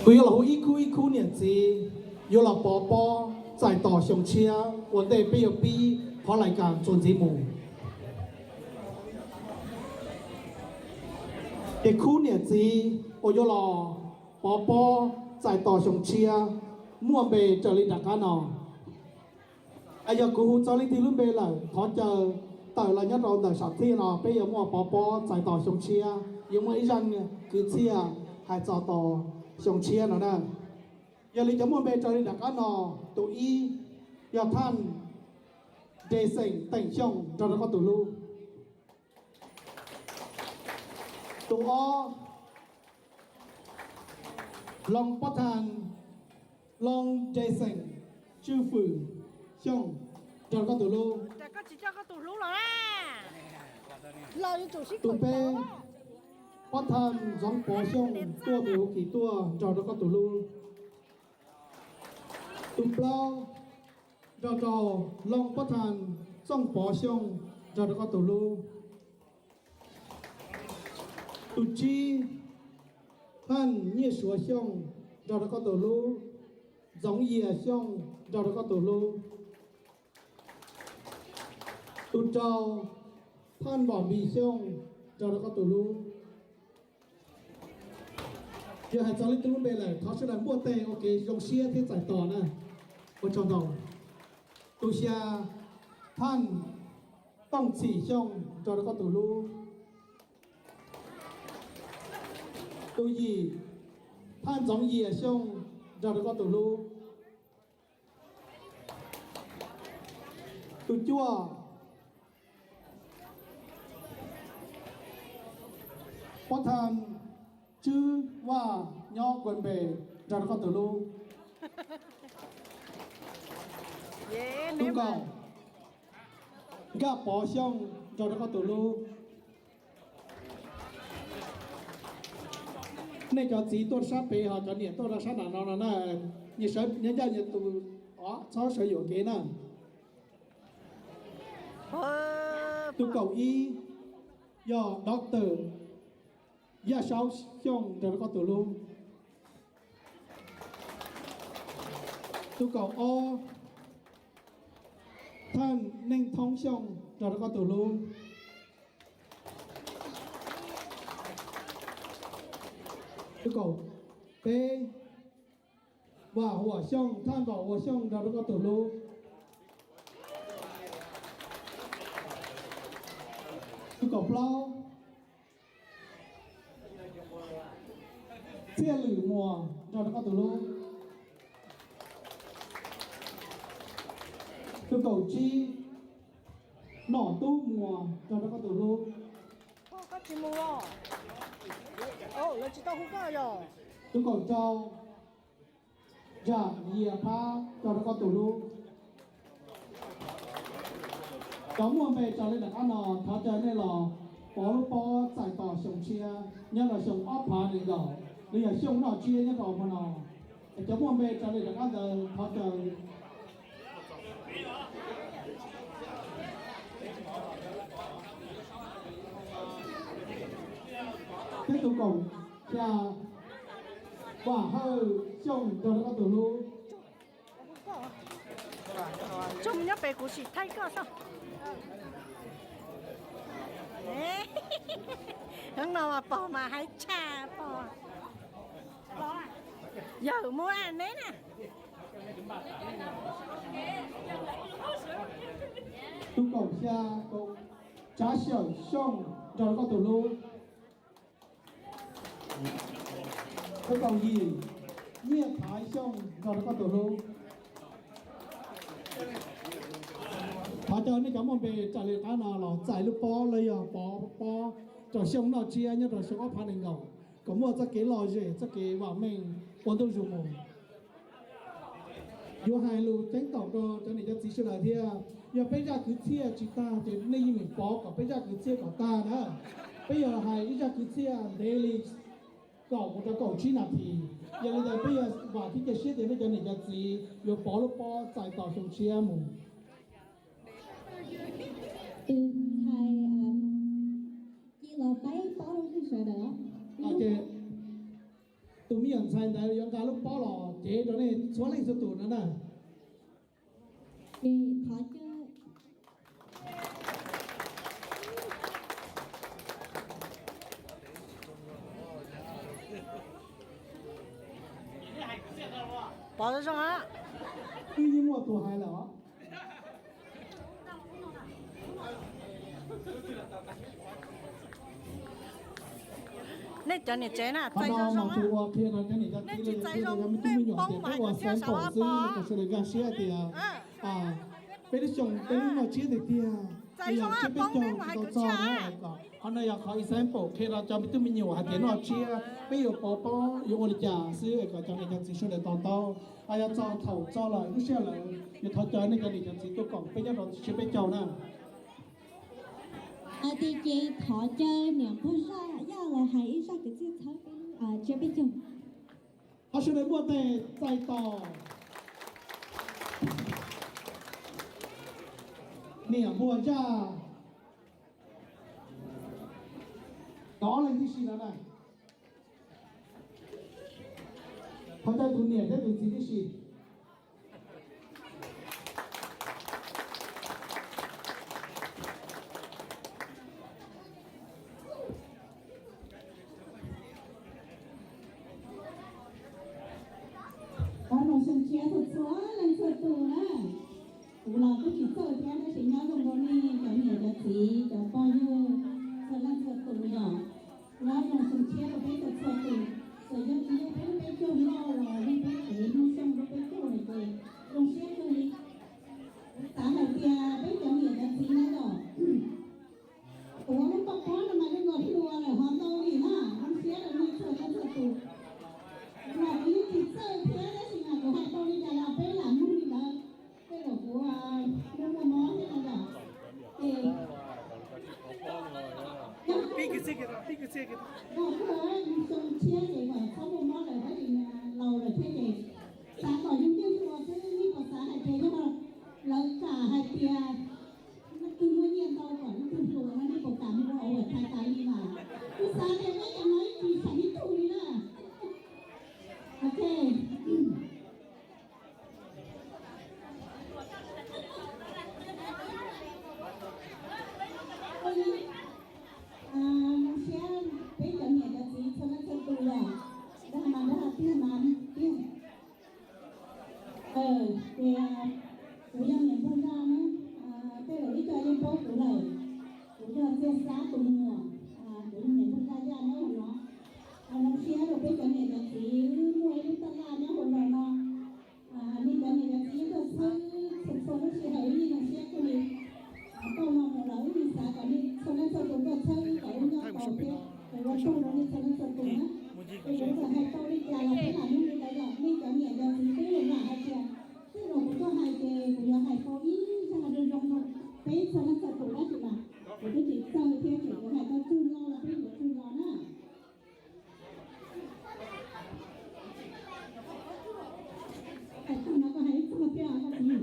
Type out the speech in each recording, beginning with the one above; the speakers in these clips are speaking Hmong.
Kuv yuav los hu ib khub ib khub niam txiv yuav los pov pob txais tos xyoo tshiab ua ntej peb yuav pib qhov lais kas txuas ntxiv mus. Ces khub niam txiv uas yuav los pov pob txais tos xyoo tshiab muaj npe raws li nram qab no. Yog kuv hu txog leej twg lub npe lawm thov caw tawm los nyob rau ntawm sam thiaj no, peb yuav muaj pov pob txais tos xyoo tshiab, yuav muaj ib zaj kwv txhiaj hais txog tos xyoo tshiab no na. Yog li cov muaj npe raws li nram qab no, tus ib yog Thaj Nres Xeem Teem Xyooj nrog rau koj tus hlub. Tus ob, Looj Pob Thaj, Looj Nres Xeem Tswj Fwm Xyooj nrog rau koj tus hlub. Tus peb, Pob Thaj Ntxoov Pov Xyooj tuaj pem huv kis tuaj nrog rau koj tus hlub. Tus plaub, nrog rau Looj Pob Thaj Txooj Pov Xyooj nrog rau koj tus hlub. Tus tsib, Thaj Nyiaj Suav Xyooj nrog rau koj tus hlub. Ntxoov Yias Xyooj nrog rau koj tus hlub. Tus rau, Thaj Npom Npis Xyooj nrog rau koj tus hlub. Yog hais txog leej twg lub npe lawm thov sawv daws npuaj teg ua kev zoo siab thiab txais tos na. Ua tsaug ntau. Tus xya, Thaj Tooj Txhim Xyooj nrog rau koj tus hlub. Tus yim, Thaj Ntxoov Yias Xyooj nrog rau koj tus hlub. Tus cuaj, Pob Thaj Tswb Vaj nyob Kuas Npes nrog rau koj tus hlub. Tus kaum, Nkaj Pov Xyooj nrog rau koj tus hlub. Nej cov txiv tuaj sab pem ho cov niam tuaj rau sab nram no no na, nyias sawv nyob ncaj nyias tus, txhob sawv yuam kev na. Tus kaum ib yog Doctor Yaj Saub Xyooj nrog rau koj tus hlub. Tus kaum ob, Thaj Neej Thoob Xyooj nrog rau koj tus hlub. Tus kaum peb, Vam Huam Xyooj, Thaj Vam Huam Xyooj nrog rau koj tus hlub. Tus kaum plaub, Txhiaj Lwm Muas nrog rau koj tus hlub. Tus kaum tsib, Nom Tub Muas nrog rau koj tus hlub. Tus kaum rau, Zam Yias Phab nrog rau koj tus hlub. Cov muaj npe raws li nram qab no thov caw nej los pov lub pob txais tos xyoo tshiab nyob rau xyoo ob phav nees nkaum los yog xyoo noj tsiab nyob rau hmo no. Cov muaj npe raws li nram qab ntawd thov caw peb tus kaum xya, Vam Hawj Xyooj nrog rau koj tus hlub. Tsoom nyob pem kuv sim thaij koj xwb. Hnub no mas pog mas hais tshaj pog. Yawm Muas neb na. Tus kaum xya, Tsav Xyawm Xyooj nrog rau koj tus hlub. Tus kaum yim, Nyiaj Thaiv Xyooj nrog rau koj tus hlub. Thov caw nej cov muaj npe raws li qab no los txais lub pob los yog pov pob rau xyoo noj tsiab nyob rau xyoo ob phav nees nkaum kom muaj txoj kev lom zem txoj kev vam meej ua ntu zus mus. Yuav hais lus ceeb toom rau cov niam cov txiv sawv daws thiab, yog peb zaj kwv txhiaj tsis tag ces nej yeej meem pov kom peb zaj kwv txhiaj kom tag na. Peb yuav hais ib zaj kwv txhiaj ntev li kaum mus rau kaum tsib nas this, yog li ntawd peb yuav vam thiab cia siab tias nej cov niam cov txiv yuav pov lub pob txais tos xyoo tshiab mus. Tus ntxhais, cia los paib pob rau nej sawv daws. Tus me nyuam Ntxhais ntawd yuav nqa lub pob los cev rau nej txhua leej txhua tus no na. Ces thov caw Pov zoo zoo. Twb yeej muaj tus hais lawm os. Nej cov niam tsev na, txais zoo zoo, nej tsis txais zoo nej poob mas hais kwv txhiaj saum ob pov. Sawv daws nkag siab tias peb lub xyoo peb lub noj tsiab tiag tiag, txais zoo peb poob peb mas hais kwv txhiaj. Qhov no yog qhov example qhia rau cov me tub me nyuam hais tias noj tsiab peb yuav pauv pob yuav ua li cas xwb kom cov niam cov txiv sawv daws to taub. Yog txog thaum txog lawm lub sij hawm lawm yuav thov caw nej cov niam cov txiv tuaj koom peb nyob rau tsiab peb caug na. Hais tias ces thov caw niam npawg Zaj Yaj los hais ib zaj kwv txhiaj txhawb peb tsiab peb caug. Qhov sawv daws muaj tes txais tos niam npawg Zaj. Cov leej tib si no na, thov caw tus niam thiab tus txiv tib si. Qhov no xyoo tshiab txhua txhua leej txhua tus na. Kuv los kuj tsis txawj thiab tab sis nyob zoo rau nej cov niam cov txiv cov pog yawg txhua leej txhua tus yom. Nyob zoo xyoo tshiab rau peb txhua txhua tus, txawm yog tsis yog peb lub peb caug loj los yog peb pem hnub xyoo rau peb caug lawm ces zoo siab kawg li. Kuv xav hais tias peb cov niam cov txiv na yom, kuv lub poj pob no mas zoo nkaus hluas lawm ho ntau li na, zoo siab rau nej txhua leej txhua tus. Los kuv yeej tsis txawj thiab tab sis mas kuv hais tau li cas los peb lam mloog li ntawd. Tej zaum kuv muaj muaj mob thiab no yom. Es pib kwv txhiaj, pib kwv txhiaj, xyoo tshiab ces kom txhob muaj mob lawm tab sis laus lawm thiab ces xav kom yus yeej hluas xwb, nej puas xav hais tias yog lawv kam hais tias leej twg muaj nyiaj ntau kom leej twg hluas no nej puas kam mus ua overtime tas li mas? Kuv xav tias peb cov no ib tsis xav ib tug li na. Ok. Zoo siab peb cov niam cov txiv txhua leej txhua tus yom, dag mas dag tiag mas tiag. Ces kuv yog niam npawg Zaj na, tej zaum ib co yeej paub kuv lawm. Kuv yog Txiaj Xab tus muam, kuv yog niam npawg Zaj Yaj nyob hauv no. Zoo siab rau peb cov niam cov txiv wb muaj ib lub taj laj nyob hauv zos no. Nej cov niam cov txiv tuaj txhawb txhua txhua lub sij hawm wb yeej zoo siab kawg li. Tau no mus los wb yeej xav kom nej txhua leej txhua tus tuaj txhawb kom wb nyob tau thiab. Ua tsaug rau nej txhua leej txhua tus na. Es kuv txawm hais tau li cas los peb lam mloog li ntawd yom, nej cov niam cov txiv twb lam hais tias tej zaum kuv tuaj hais ces kuv yuav hais tau ib zaj zoo zoo rau peb txhua leej txhua tus tab sis mas kuv twb tsis txawj thiab ces kuv hais tau tsawg lo los peb yuav tsawg lo na. Hais txog no koj hais ib txog thiab koj txiv.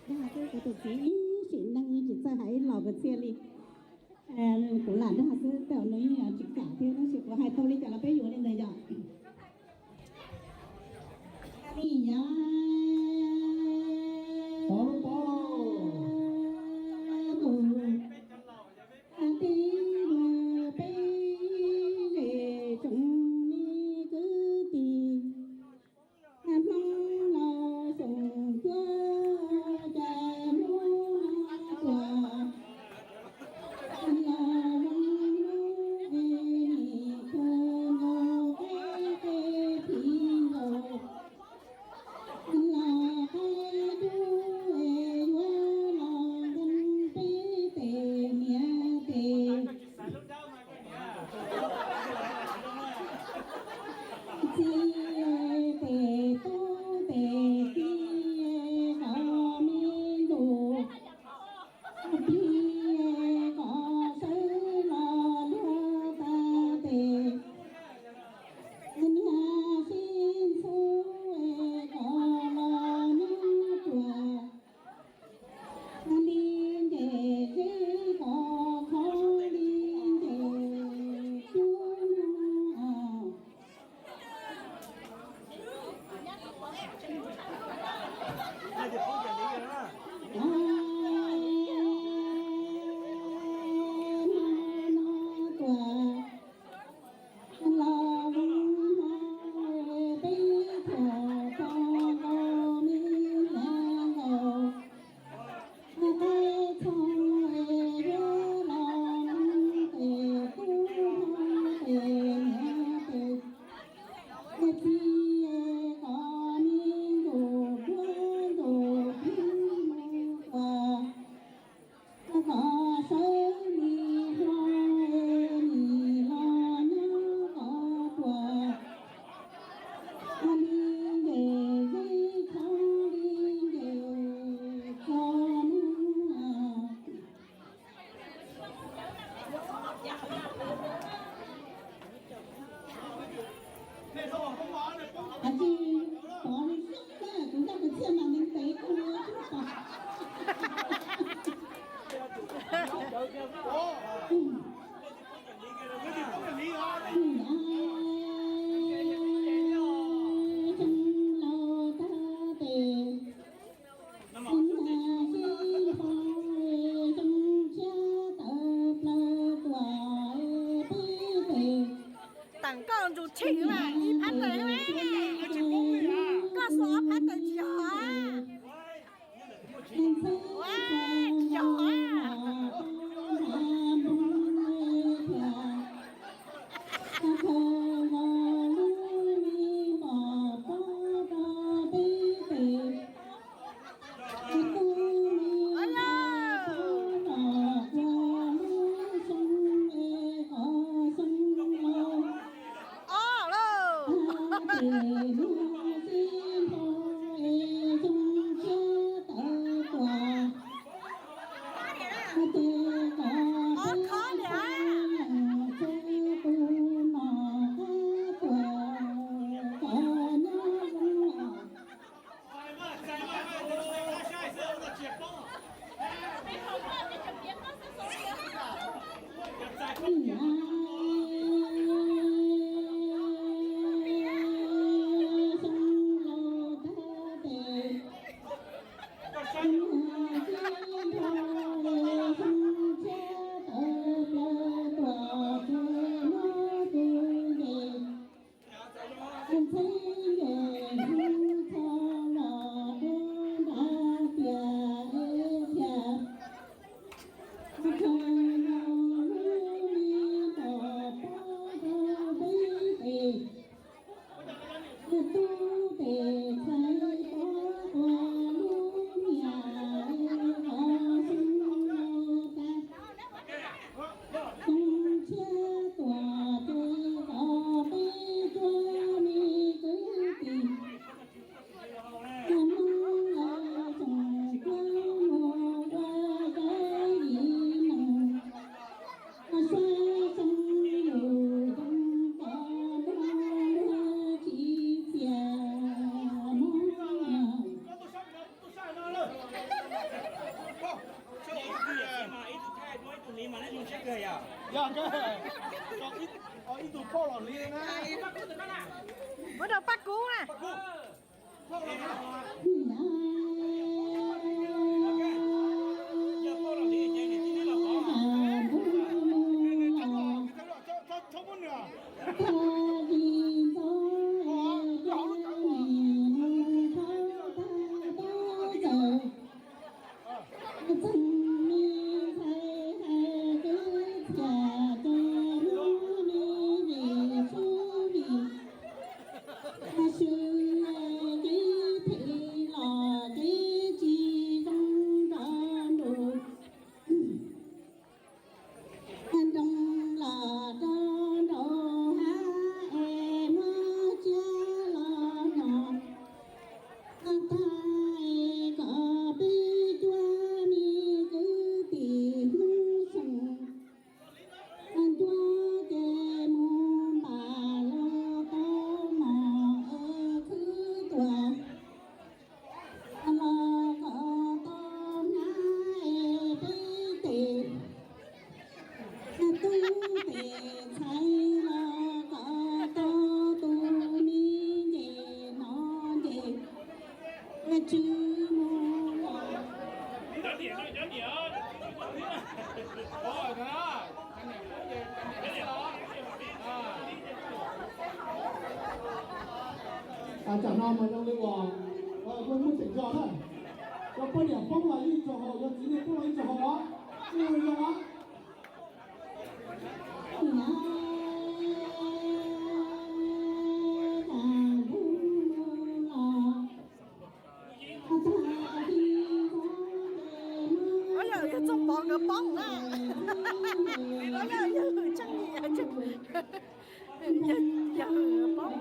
Dag xwb, kuv tus txiv ib sim neej tsis txawj hais ib los kwv txhiaj li. Kuv lam dag xwb, tej zaum nws yeej tsis kam thiab tab sis kuv hais tau li cas los peb yuav li ntawd yom. Peb tsoom me kwv tij, hnub no xyoo cuaj caum hnub no tuaj, los zoo hnub es nim kawg nkaus peb Kuv ntag kwv txhiaj mas ntev ntev kawg li. Tam koj ntsug chim mas ib phab tes, koj xuas ob phab tes tsis yog. Ua, tsis yog. Ob lauj. Ob khob li. Yog, ib tug poj los li na. Muab rau Paj Kub na. Mas zoo li uas muaj tseem zog na, cov poj niam poob los yeej tsaug haus, cov txiv neej poob los yeej tsaug haus os, yeej zoo os. Yog, yog txoj pov nkawd poob na. Yog, yog hwm tseej, yog hwm poob.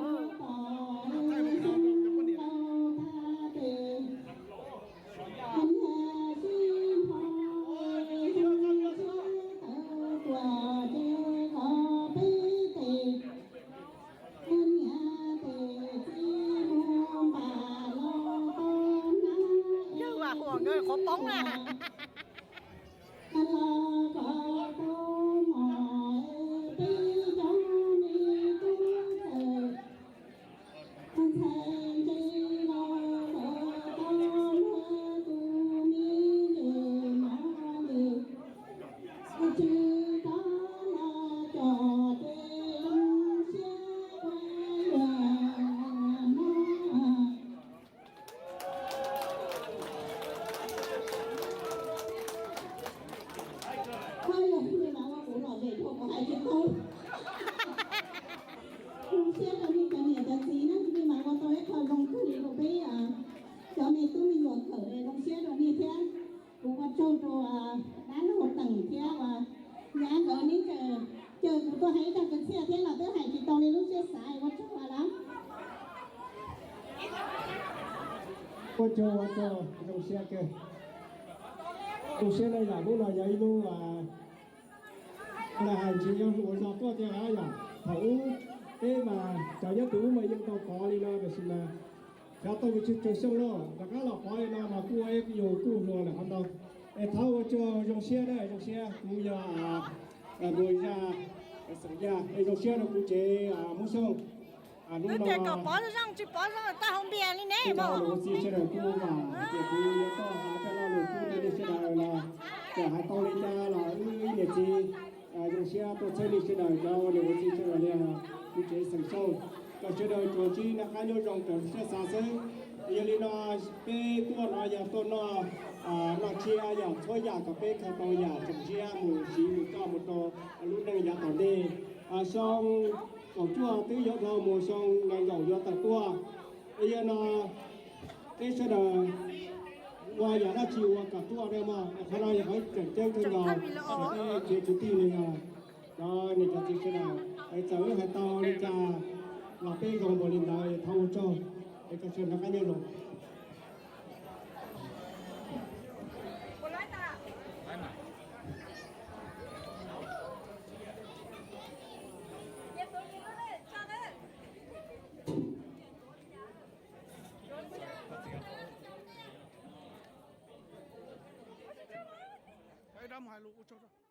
Yawg Vam Huam nkawd qhuav poob na. Koj yog tus mas ua kuv lom zem dhau, kuv hais tsis tau. Zoo siab rau nej cov niam cov txiv na, nej mas ua tau ib qho zoo kawg li rau peb cov me tub me nyuam kawm, zoo siab rau nej thiab. Kuv ua tsaug rau dab laug Teem thiab uas nyab nkawd, neb tseem caw kuv tuaj hais ib zag kwv txhiaj thiab los twb hais tsis tau li lub siab xav, ua tsaug lawm. Ua tsaug, ua tsaug, zoo siab kawg. Zoo siab na yom, hnub no yog ib hnub uas hais ntsis yog ua zog tuaj thiab yom. Thaum ub peb mas cov nyob tim ub mas yeej tau pov li no, tiam sis mas xyov tau tsawg xyoo no rov qab los pov li no mas kuj ua ib yus kuj hluas lawm qhov ntau. Es thov ua tsaug, zoo siab na, zoo siab. Kuv yog Npuag Zaj, xeem Yaj, es zoo siab rau kuv tsev Hmoob Xyooj. Hnub no tsis pov zoo tsis pov zoo tag hauv npias li ne, ua tsaug rau nej sawv daws kuj vam tias kuv yuav tau hais coj los lus pub rau nej sawv daws los txawm hais tau li cas los wb ib niam txiv zoo siab tuaj txhawb nej sawv daws cov ua niam ua txiv sawv daws li kuv tsev xeem Xyooj. Kom sawv daws tsuas ntsib noj qab nyob zoo, raws siab xav xwb. Yog li no peb tuaj no yog tuaj noj, noj tshiab yog txhua yam kom peb khaws tau yam txaus siab mus siv mus coj mus rau lub neej yav tom ntej. Xyoo kaum cuaj twb yuav dhau mus, xyoo nees nkaum yuav tawm tuaj. Yog no peb sawv daws ua yam dab tsi ua kom ruaj dua mog, qhov no yog qhov tseem ceeb kawg nkaus rau peb tsev kwv tij no yog cov niam cov txiv sawv daws. Es txawm wb hais tau li cas los peb zoo npaum li ntawd, thov ua tsaug, es kom sawv daws noj qab nyob zoo. Ib rab mus hais lus ua tsaug.